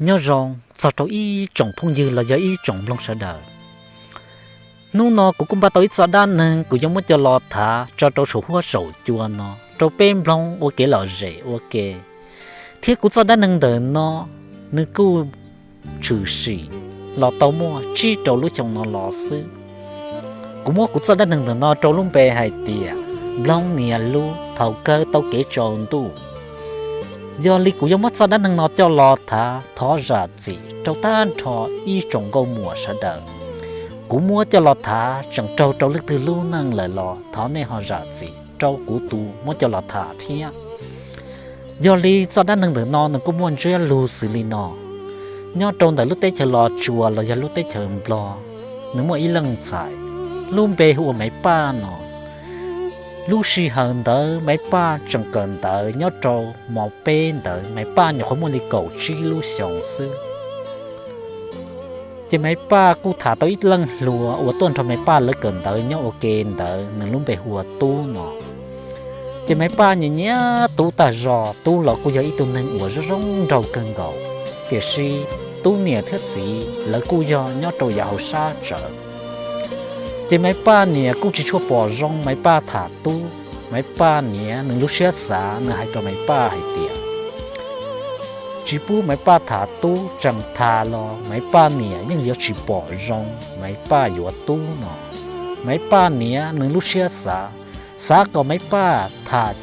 Nyob zoo txog rau ib tsoom phooj ywg los yog ib tsoom mloog sawv daws. Hnub no kuv kuj npaj tau ib txoj dab neeg kuv yuav muab coj los tham tso rau saum huab saum cua no rau peb mloog ua kev lom zem ua ke. Thiab kuv txoj dab neeg ntawm no nws kuj tshwm sim los tau muaj tsib rau lub xyoo no los xwb. Kuv muab kuv txoj dab neeg ntawm no rau lub npe hais tias Nploog niam lub thaum kawg tau kev tsaus ntuj. Yog li kuv yuav muab txoj dab neeg no coj los tham thov zam txim rau tag nrho ib tsoom nkauj muam sawv daws. Kuv muab coj los tham tseem raug rau leej twg lub neej lawm los thov nej ho zam txim rau kuv tus muab coj los tham thiab. Yog li txoj dab neeg ntawm no nws kuj muaj ntsiab lus xws li no. Nyob rau ntawm lub teb chaws Los Tsuas los yog lub teb chaws Nplog, nws muaj ib leej ntxhais lub npe hu ua Maiv Paj no. Lub sij hawm ntawd Maiv Paj tseem kawm ntawv nyob rau mos peb ntawd, Maiv Paj nyuam qhuav muaj li kaum tsib lub xyoos xwb. Ces Maiv Paj kuj tham tau ib leej hluas uas tuaj nrog Maiv Paj lawv kawm ntawv nyob ua ke ntawd, nws lub npe hu ua Tub no. Ces Maiv Paj nyiam nyiam Tub tag zog, Tub los kuj yog ib tug neeg uas zoo zoo nraug kawg nkaus, tiam sis Tub niam thiab txiv lawv kuj yog nyob rau yav hauv sab tsawv. Ces Maiv Paj niam kuj tsis tshua pom zoo Maiv Paj tham Tub. Maiv Paj niam nws lub siab xav, nws hais rau Maiv Paj hais tias tsis pub Maiv Paj tham Tub, tseem tham los Maiv Paj niam yeej yuav tsis pom zoo Maiv Paj yuav Tub no. Maiv Paj niam nws lub siab xav, xav kom Maiv Paj tham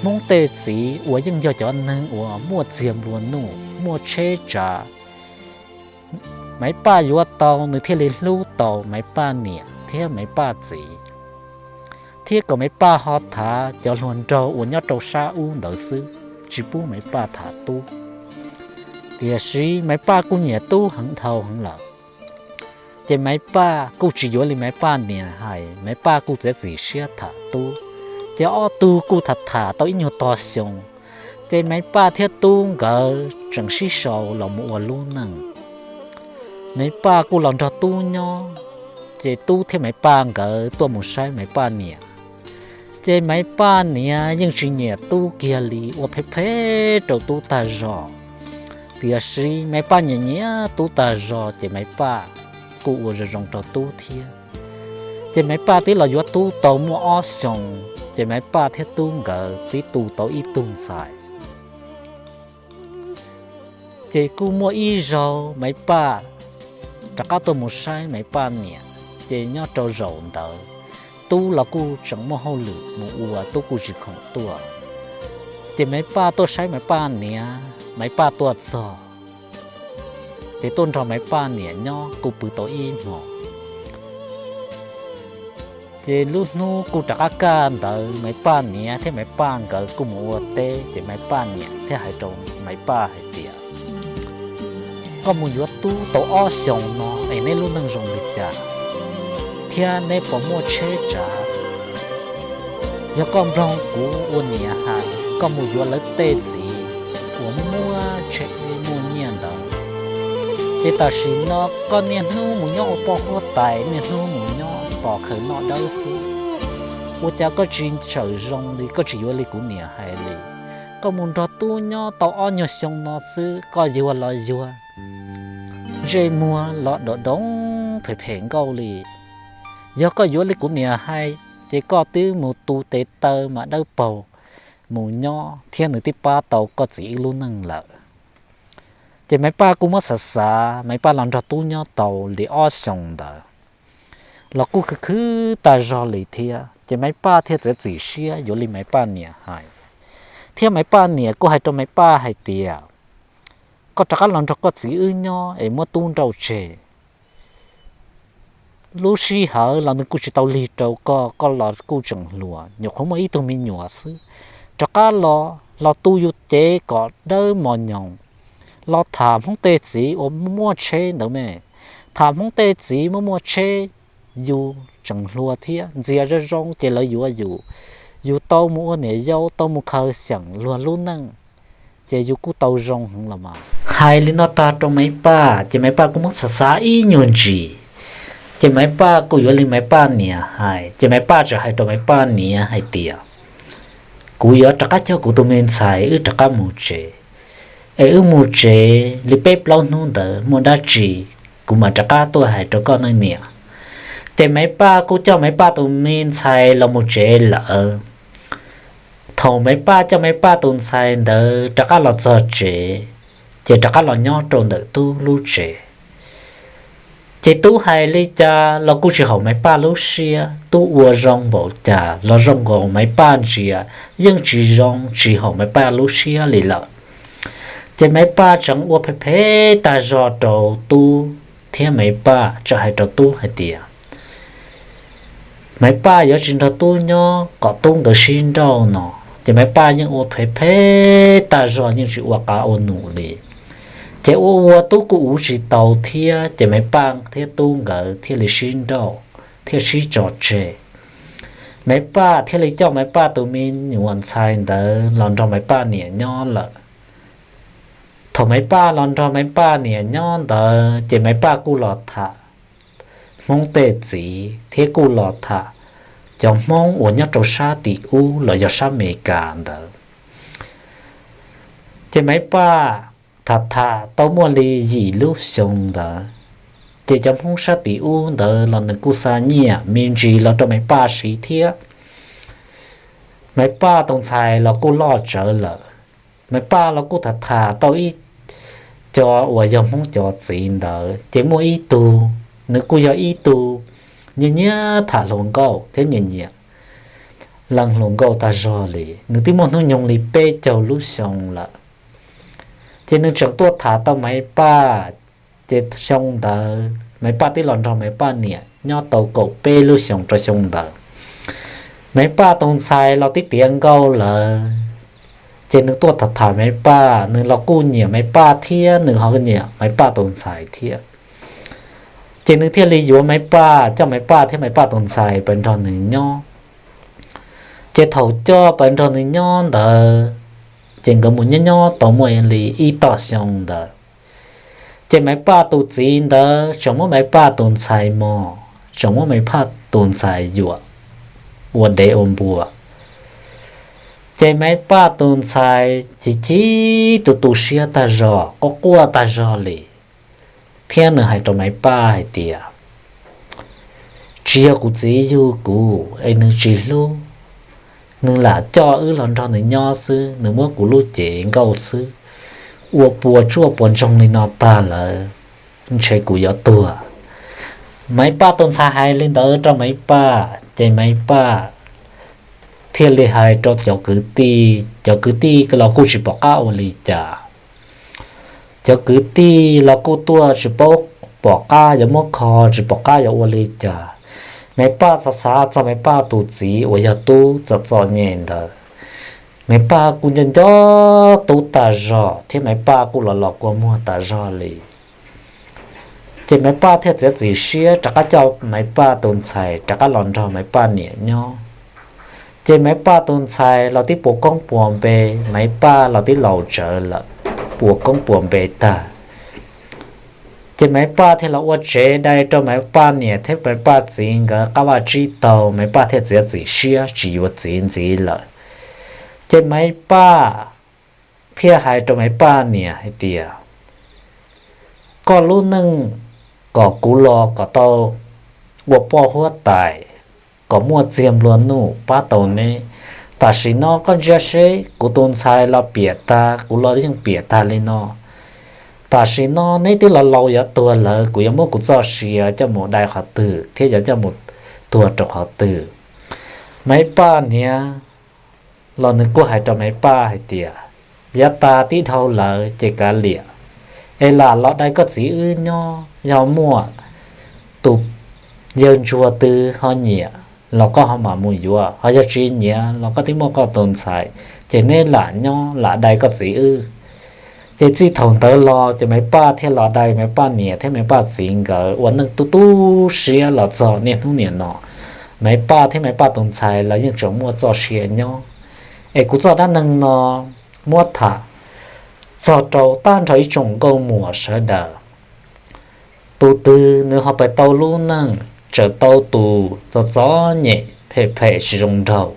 Hmoob tej txiv uas yeej yog cov neeg uas muaj txiag nplua nuj, muaj tsheb tsav. Maiv Paj yuav tau nws thiaj li hlub tau Maiv Paj niam thiab Maiv Paj txiv, thiab kom Maiv Paj ho tham cov hluas nraug uas nyob rau sab ub ntawd xwb, tsis pub Maiv Paj tham Tub. Tiam sis Maiv Paj kuj nyiam Tub heev dhau heev lawm. Ces Maiv Paj kuj tsis yuav li Maiv Paj niam hais, Maiv Paj kuj txiav txim siab tham Tub. Ces ob tug kuj tham tham tau ib nyuag tog xyoo, ces Maiv Paj thiab Tub nkawd tseem sib sau los mus ua lub neej. Maiv Paj kuj los nrog Tub nyob, ces Tub thiab Maiv Paj nkawd tuaj mus saib Maiv Paj niam. Ces Maiv Paj niam yeej tsis nyiam Tub kiag li, ua phem phem rau Tub tag zog. Tiam sis Maiv Paj nyiam nyiam Tub tag zog ces Maiv Paj kuj ua zoo zoo rau Tub thiab. Ces Maiv Paj twb los yuav Tub tau muaj ob xyoos, ces Maiv Paj thiab Tub nkawd twb tu tau ib tug ntxhais. Ces kuj muaj ib zaug Maiv Paj rov qab tuaj mus saib Maiv Paj niam, ces nyob rau zaum ntawd Tub los kuj tseem muaj hauj lwm mus ua, Tub kuj tsis khoom tuaj. Ces Maiv Paj tuaj saib Maiv Paj niam, Maiv Paj tuaj txog, ces tuaj nrog Maiv Paj niam nyob kuj pw tau ib hmos. Ces lub hnub kuj rov qab kaj ntawd Maiv Paj niam thiab Maiv Paj nkawd kuj mus ua teb, ces Maiv Paj niam thiaj hais rau Maiv Paj hais tias, koj mus yuav Tub tau ob xyoos no es neb lub neej zoo li cas, thiab neb puas muaj tsheb tsav? Yog koj mloog kuv ua niam hais, koj mus yuav lawv tej txiv uas muaj tsheb muaj nyiaj ntawd, ces tam sim no koj niaj hnub mus nyob ua poj huab tais, niaj hnub mus nyob tos khaws noj dawb xwb. Ua cas koj tsis txawj zoo li, koj tsis yuav li kuv niam hais li? Koj mus nrog Tub nyob tau ob nyuag xyoo no xwb, koj yuag los yuag, ntsej muag los dom doov phem phem nkauj li. Yog koj yuav li kuv niam hais, ces koj twb mus tu tes taw mas dawb paug mus nyob thiab nws twb pab tau koj txiv ib lub neej lawm. Ces Maiv Paj kuj muab xav xav, Maiv Paj los nrog Tub nyob tau li ob xyoos ntawd los kuj khwv khwv tag zog li thiab. Ces Maiv Paj thiaj txiav txim siab yuav li Maiv Paj niam hais, thiab Maiv Paj niam kuj hais rau Maiv Paj hais tias, koj rov qab los nrog koj txiv wb nyob es muab Tub nrauj tseg. Lub sij hawm los nws kuj tsis tau lig rau koj, koj los kuj tseem hluas, nyuam qhuav muaj ib tug me nyuam xwb. Rov qab los, los tu yus cev kom dawb mos nyoos, los tham Hmoob tej txiv uas muaj tsheb ntawd me. Tham Hmoob tej txiv muaj muaj tsheb, yus tseem hluas thiab, ntxias zoo zoo ces lawv yuav yus. Yus tau mus ua niam yau, tau mus khaws xyeem luag lub neej, ces yus kuj tau zoo heev los mas. Hais li no tag rau Maiv Paj, ces Maiv Paj kuj muab xav xav ib nyuag ntsis, ces Maiv Paj kuj yuav li Maiv Paj niam hais. Ces Maiv Paj txawm hais rau Maiv Paj niam hais tias, kuv yuav rov qab coj kuv tus me ntxhais wb rov qab mus tsev. es wb mus tsev li peb plaub hnub ntawd muaj dab tsi, kuv mam rov qab tuaj hais rau koj nej niam. Ces Maiv Paj kuj coj Maiv Paj tus me ntxhais los mus tsev lawm. Thaum Maiv Paj coj Maiv Paj tus ntxhais ntawd rov qab los txog tsev, ces rov qab los nyob rau ntawm Tub lub tsev. Ces Tub hais li cas los kuj tsis haum Maiv Paj lub siab, Tub ua zoo npaum cas los zoo nkaus Maiv Paj ntsia yeej tsis zoo tsis haum Maiv Paj lub siab li lawm. Ces Maiv Paj tseem ua phem phem tag zog rau Tub thiab Maiv Paj tseem hais rau Tub hais tias Maiv Paj yuav tsis nrog Tub nyob kom Tub nkawd sib nrauj no. Ces Maiv Paj yeej ua phem phem tag zog yeej tsis ua qab ua num li. Ces ua ua Tub kuj uv tsis tau thiab, ces Maiv Paj thiab Tub nkawd thiaj li sib nrauj thiab sib tso tseg. Maiv Paj thiaj li coj Maiv Paj tus me nyuam ntxhais ntawd los nrog Maiv Paj niam nyob lawm. Thaum Maiv Paj los nrog Maiv Paj niam nyob ntawd ces Maiv Paj kuj los tham Hmoob tej txiv thiab kuj los tham cov Hmoob uas nyob rau sab tim ub los yog sab Amelikas ntawd. Ces Maiv Paj tham tham tau muaj li yim lub xyoo ntawd, ces cov Hmoob sab tim ub ntawd los nws kuj xa nyiaj me ntsis los rau Maiv Paj siv thiab. Maiv Paj tus ntxhais los kuj loj tsawv lawm. Maiv Paj los kuj tham tham tau ib co uas yog Hmoob cov txiv ntawd, ces muaj ib tug, nws kuj yog ib tug nyiam nyiam tham hluas nkauj thiab nyiam nyiam leej hluas nkauj tag zog li. Nws twb muaj hnub nyoog li peb caug lub xyoo lawm. Ces nws tseem tuaj tham tau Maiv Paj, ces xyoo ntawd Maiv Paj twb los nrog Maiv Paj niam nyob tau kaum peb lub xyoo rau xyoo ntawd. Maiv Paj tus ntxhais los twb tiav nkauj lawm, ces nws tuaj tham tham Maiv Paj, nws los kuj nyiam Maiv Paj thiab nws ho nyiam Maiv Paj tus ntxhais thiab. Ces nws thiaj li yuav Maiv Paj, coj Maiv Paj thiab Maiv Paj tus ntxhais pab nrog nws nyob. Ces thaum coj pab nrog nws nyob ntawd, ces nkawd mus nyob nyob tau muaj li ib tog xyoo ntawd, ces Maiv Paj tus txiv ntawd tseem muab Maiv Paj tus ntxhais mos, tseem muab Maiv Paj tus ntxhais yuam ua dev ua npua. Ces Maiv Paj tus ntxhais chim chim tu tu siab tag zog, quaj quaj tag zog li, thiab nws hais rau Maiv Paj hais tias, tsis yog kuv txiv yug kuv es nws tsis hlub, nws lam coj wb los nrog nws nyob xwb, nws muab kuv lub cev nkauj xwb, ua puas tsuaj puas ntsoog li no tag lawm, ntshe kuv yuav tuag. Maiv Paj tus ntxhais hais li ntawd rau Maiv Paj, ces Maiv Paj thiaj li hais rau cov kwv tij, cov kwv tij los kuj tsis pom qab ua li cas. Cov kwv tij los kuj tuaj tsis paub, pom qab yuav muab kho, tsis pom qab yuav ua li cas. Maiv Paj xav xav txog Maiv Paj tus txiv uas yog Tub txom txom nyem ntawd, Maiv Paj kuj nco nco Tub tag zog thiab Maiv Paj kuj los los kua muag tag zog li. Ces Maiv Paj thiaj txiav txim siab rov qab coj Maiv Paj tus ntxhais rov qab los nrog Maiv Paj niam nyob. Ces Maiv Paj tus ntxhais los twb puas koob puas npe, Maiv Paj los twb laus tsawv lawm, puas koob puas npe tag. Ces Maiv Paj thiaj los ua tsev dai rau Maiv Paj niam thiab Maiv Paj txiv nkawd qab vaj tsib taug, Maiv Paj thiaj txiav txim siab tsis yuav txiv ntxiv lawm. Ces Maiv Paj thiaj hais rau Maiv Paj niam hais tias, koj lub neej kom kuv los kom tau ua poj huab tais, kom muaj txiag nplua nuj pab tau neb. Tam sim no koj ntsia seb, kuv tus ntxhais los piam tag, kuv los yeej piam tag li no. Tam sim no neb twb los laus yuav tuag lawm, kuv yuav muab kuv txoj sia coj mus dai qhov twg thiab yuav coj mus tuag rau qhov twg? Maiv Paj niam los nws kuj hais rau Maiv Paj hais tias, yav tas tib dhau lawm ces kav liam, es lam los dai koj txiv wb nyob, yog muaj tus yawg ntsuag twg ho nyiam los koj ho mam mus yuav, ho yog tsis nyiam los koj twb muaj koj tus ntxhais, ces neb lam nyob lam dai koj txiv wb. Ces txij thaum ntawd los ces Maiv Paj thiaj los dai Maiv Paj niam thiab Maiv Paj txiv nkawd ua neej tu tu siab los txog niaj hnub niam no. Maiv Paj thiab Maiv Paj tus ntxhais los yeej tseem muaj txoj sia nyob. Es kuv txoj dab neeg no muab tham txog rau tag nrho ib tsoom nkauj muam sawv daws. Tus twg nws ho pais tau lub neej tseem tau tus txom txom nyem phem phem tsis zoo nraug,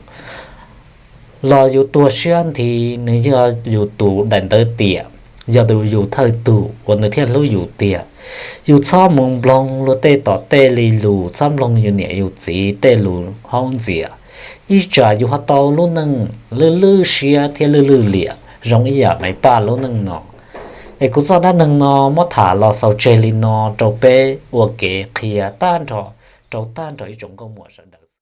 los yus tuag siab nthi, nws yog yus tus daim ntawv tiam, yog tus yus thawj tug uas nws thiaj hlub yus tiag. Yus txhob mus mloog luag tej tom tej li lus, txhob mloog yus niam yus txiv tej lus haub ntxias. Ib tsam yus ho tau lub neej lwj lwj siab thiab lwj lwj liam zoo ib yam Maiv Paj lub neej no. Es kuv txoj dab neeg no muab tham los xaus tseg li no rau peb ua kev qhia tag nrho rau tag nrho ib tsoom nkauj muam sawv daws.